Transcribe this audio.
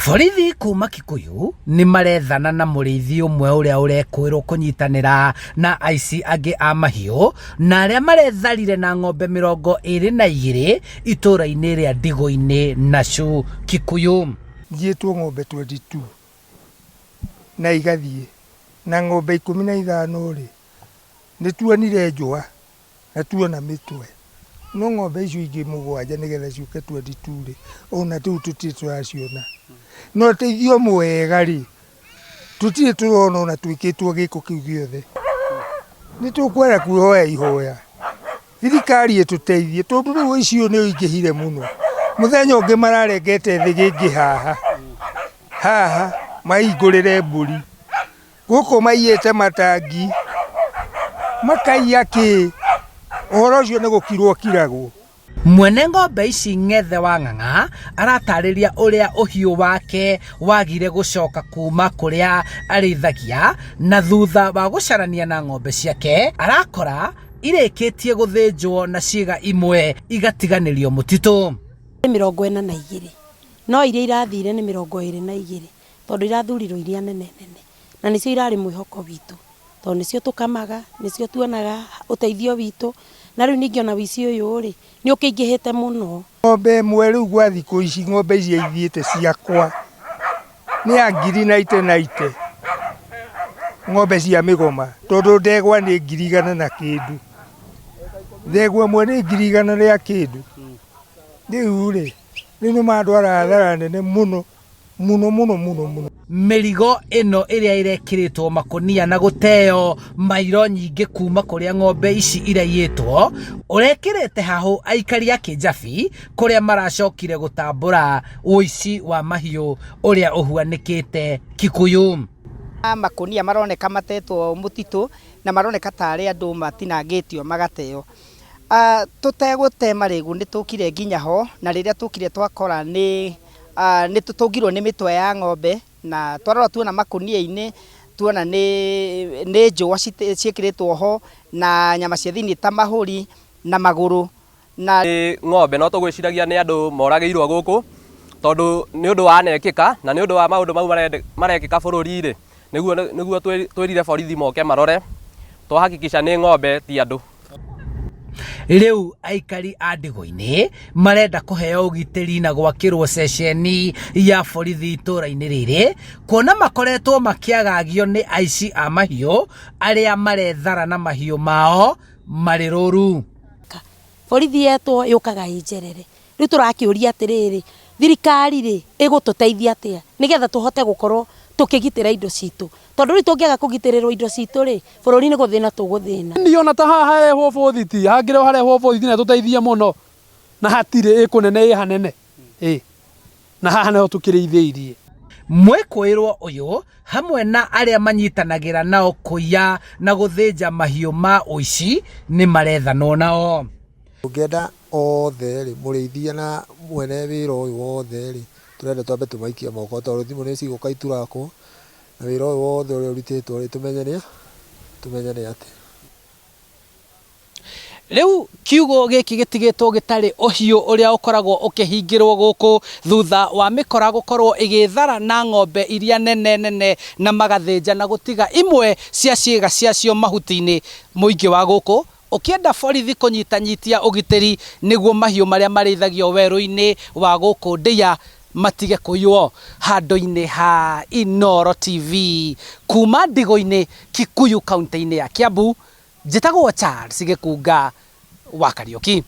Borithi kuma Kikuyu nĩ marethana na mũrĩithi ũmwe ũrĩa ũrekũĩrwo kũnyitanĩra na aici angĩ a mahiũ na arĩa maretharire na ng'ombe 22 itũũra-inĩ rĩa Ndigũ-inĩ, Nachu, Kikuyu. Njiĩtwo ng'ombe 22 na igathiĩ, na ng'ombe 15 rĩ, nĩ tuonire njũa na tuona mĩtwe. No ng'ombe icio ingĩ mũgwanja nĩgetha ciũke 22 rĩ, ona rĩu tũtirĩ tũraciona. Na ũteithio mwega rĩ, tũtirĩ tũrona ona twĩkĩtwo gĩko kĩu gĩothe. Nĩ tũkwenda kwĩhoya ihoya, thirikari ĩtũteithie tondũ rĩu ũici ũyũ nĩ ũingĩhire mũno. Mũthenya ũngĩ mararengete thĩgĩngĩ haha, haha mahingũrĩre mbũri. Gũkũ maiyĩte matangi, makaiya kĩ, ũhoro ũcio nĩ gũkirwo ũkiragwo. Mwene ng'ombe ici Ng'ethe wa Ng'ang'a aratarĩria ũrĩa ũhiũ wake wagire gũcoka kuma kũrĩa arĩithagia na thutha wa gũcarania na ng'ombe ciake arakora irĩkĩtie gũthĩnjwo na ciĩga imwe igatiganĩrio mũtitũ. Nĩ 42 no iria irathire nĩ 22 tondũ irathurirwo iria nene nene na nĩcio irarĩ mwĩhoko witũ tondũ nĩcio tũkamaga, nĩcio tuonaga ũteithio witũ na rĩu ningĩ ona ũici ũyũ rĩ nĩ ũkĩingĩhĩte mũno. Ng'ombe ĩmwe rĩu gwa thikũ ici ng'ombe icio ithiĩte ciakwa nĩ ya ngiri naite naite ng'ombe cia mĩgoma tondũ ndegwa nĩ 100,000 na kĩndũ. Ndegwa ĩmwe nĩ 100,000 rĩa kĩndũ. Rĩu rĩ, rĩu nĩ mandwara hathara nene mũno. Mũno mũno mũno mũno. Mĩrigo ĩno ĩrĩa ĩrekĩrĩtwo makũnia na gũteo mairo nyingĩ kuma kũrĩa ng'ombe ici iraiyĩtwo, ũrekĩrĩte hahũ aikari a Kĩnjabi kũrĩa maracokire gũtambũra ũici wa mahiũ ũrĩa ũhuanĩkĩte Kikuyu. Makũnia maroneka matetwo mũtitũ na maroneka tarĩ andũ matinangĩtio magateo. Tũtegũte marĩgu nĩ tũkire nginya ho na rĩrĩa tũkire twakora nĩ Nĩ tũtũngirwo nĩ mĩtwe ya ng'ombe na twarora tuona makũnia-inĩ tuona nĩ nĩ njũa ciĩkĩrĩtwo ho na nyama cia thĩiniĩ ta mahũri na magũrũ na. Nĩ ng'ombe no tũgwĩciragia nĩ andũ moragĩirwo gũkũ tondũ nĩ ũndũ wanekĩka na nĩ ũndũ wa maũndũ mau marekĩka bũrũri-rĩ, nĩguo nĩguo twĩrire borithi moke marore twa hakikisha nĩ ng'ombe ti andũ. Rĩu aikari a Ndigũ-inĩ marenda kũheo ũgitĩri na gwakĩrwo ceceni ya borithi itũra-inĩ rĩrĩ kuona makoretwo makĩagagio nĩ aici a mahiũ arĩa marethara na mahiũ mao marĩ rũru. Borithi yetwo yũkaga ĩ njerere. Rĩu tũrakĩũria atĩrĩrĩ, thirikari rĩ, ĩgũtũteithia atĩa nĩgetha tũhote gũkorwo tũkĩgitĩra indo citũ? Tondũ rĩu tũngĩaga kũgitĩrĩrwo indo citũ rĩ, bũrũri nĩ gũthĩna tũgũthĩna. Niĩ ona ta haha harehwo bũthiti, hangĩrehwo harehwo bũthiti na ĩtũteithie mũno, na hatirĩ, ĩ kũnene ĩ hanene ĩ, na haha nĩho tũkĩrĩithĩirie. Mwĩkũĩrwo ũyũ hamwe na arĩa manyitanagĩra nao kũiya na gũthĩnja mahiũ ma ũici nĩ marethanwo nao. Tũngĩenda othe rĩ, mũrĩithia na mwene wĩra ũyũ wothe rĩ, tũrenda twambe tũmaikie moko tondũ thimũ nĩ cigũka iturakwo, na wĩra ũyũ wothe ũrĩa ũrutĩtwo rĩ, tũmenye nĩ tũmenye nĩ atĩa. Rĩu kiugũ gĩkĩ gĩtigĩtwo gĩtarĩ ũhiũ ũrĩa ũkoragwo ũkĩhingĩrwo gũkũ thutha wa mĩkora gũkorwo ĩgĩthara na ng'ombe iria nene nene na magathĩnja na gũtiga imwe cia ciĩga ciacio mahuti-inĩ. Mũingĩ wa gũkũ ũkĩenda borithi kũnyitanyitia ũgitĩri nĩguo mahiũ marĩa marĩithagio werũ-inĩ wa gũkũ Ndeiya matige kũiywo. Handũ-inĩ ha Inooro TV kuma Ndigũ-inĩ, Kikuyu kaunti-inĩ ya Kiambu, njĩtagwo Charles Gĩkunga wa Kariũki.